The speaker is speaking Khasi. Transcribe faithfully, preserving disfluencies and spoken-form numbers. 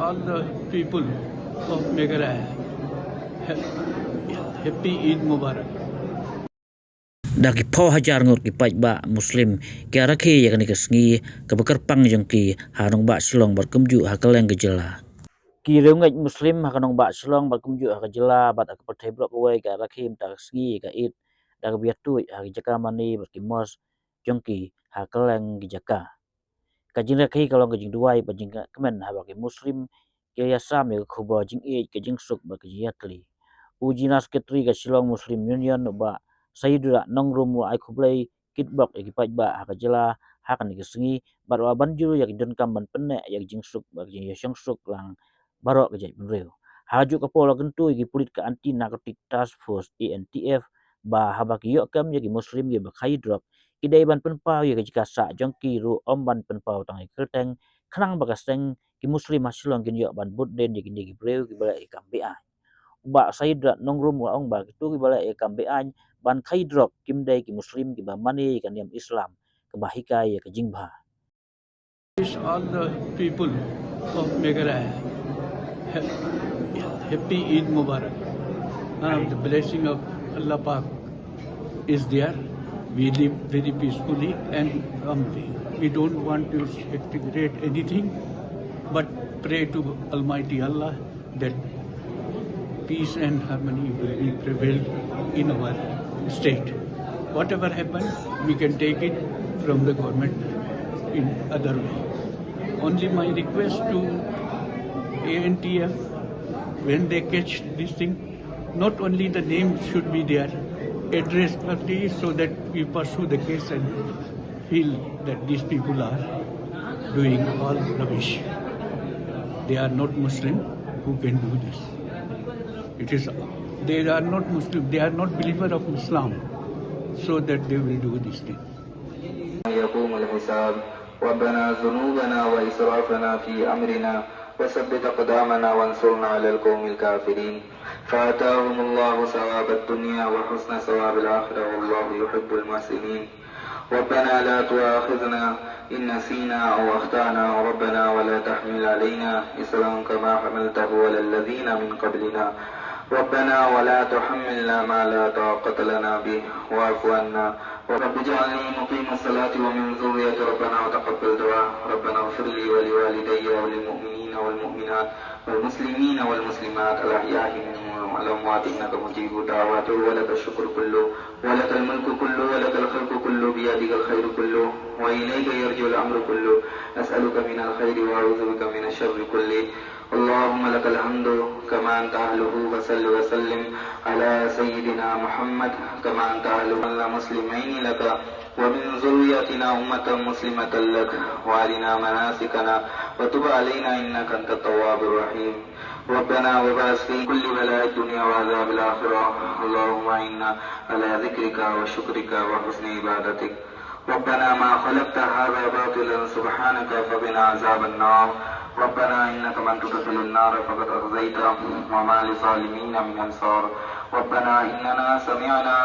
All the people of Meghalaya, ha-, happy Eid Mubarak. Da ki phew hajar ngut ki paidbah Muslim ki rakhe ïa kane ka sngi kaba kyrpang jong ki ha nongbah Shillong bad kumjuh ha kylleng ka jylla. Ki riewngeit Muslim ha ka nongbah Shillong bad kumjuh ha ka jylla bad ha ka pyrthei baroh kawei ki rakhe mynta ka sngi ka Eid da kaba ïatuid ha ki jaka mane bad ki mosque jong ki ha kylleng ki jaka. Ka jingrakhe ka long ka jingduwai bad jingkmen haba ki Muslim ki ïasam ïa ka khubor jingïeit, ka jingsuk bad ka jingïatylli. U General Secretary ka Shillong Muslim Union, u Bah Saidullah Nongrum, u la ai khublei kitbok ïa ki paidbah ha ka jylla ha kane ka sngi bad u la ban jur ïa ki donkam ban pynneh ïa ka jingsuk bad ka jingïashongsuk lang baroh ka jaitbynriew. Ha kajuh ka por, la kyntu ïa ki pulit ka Anti Narcotic Task Force, A N T F, ba haba ki ïoh kem ïa ki Muslim kiba khaii drok, ki dei ban pynpaw ïa ka jaka sah jong ki ruh, ym ban pynpaw tang ïa ka kyrteng, khnang ba ka seng ki Muslim ha Shillong kin ïoh ban bud dien ïa kine ki briew kiba leh ïa ka kam be-aiñ. U Bah Saidullah Nongrum u la ong ba kito kiba leh ïa ka kam be-aiñ ban khaii drok kim dei ki Muslim kiba mane ïa ka niam Islam kaba hikai ïa ka jingbha. Wish all the people of Meghalaya ha-, happy Eid Mubarak. Uh, the blessing of Allah Pak is there. We live very peacefully and calmly. We don't want to exaggerate anything, but pray to Almighty Allah that peace and harmony will be prevailed in our state. Whatever happens, we can take it from the government in other way. Only my request to A N T F, when they catch this thing, not only the name should be there, address only, so that we pursue the case and feel that these people are doing all rubbish. They are not Muslim who can do this. It is, they are not Muslim, they are not believer of Islam, so that they will do this thing. يقوم الحساب. ربنا ذنوبنا وإسرافنا في أمرنا وثبت أقدامنا وانصرنا على القوم الكافرين. فآتاهم الله ثواب الدنيا وحسن ثواب الآخرة والله يحب المحسنين. ربنا لا تؤاخذنا إن نسينا أو أخطأنا، ربنا ولا تحمل علينا إصرا كما حملته على الذين من قبلنا، ربنا ولا تحملنا ما لا طاقة لنا به، واعف عنا. رب اجعلني مقيم الصلاة ومن ذريتي، ربنا وتقبل دعاء، ربنا اغفر لي ولوالدي وللمؤمنين والمؤمنات والمسلمين والمسلمات الأحياء منهم والأموات إنك مجيب الدعوات، ولك الشكر كله، ولك الملك كله، ولك الخلق كله، بيدك الخير كله، وإليك يرجع الأمر كله، أسألك من الخير وأعوذ بك من الشر كله. اللهم لك الحمد كما أنت أهله، فصل وسلم على سيدنا محمد كما أنت أهله. مسلمين لك ومن ذريتنا أمة مسلمة لك، وأرنا مناسكنا، وتب علينا إنك أنت التواب الرحيم. ربنا وابعث في كل بلاء الدنيا وعذاب الآخرة. اللهم إنا على ذكرك وشكرك وحسن عبادتك. ربنا ما خلقت هذا باطلا سبحانك فقنا عذاب النار. ربنا إنك من تدخل النار فقد أخزيته وما للظالمين من أنصار. ربنا إننا سمعنا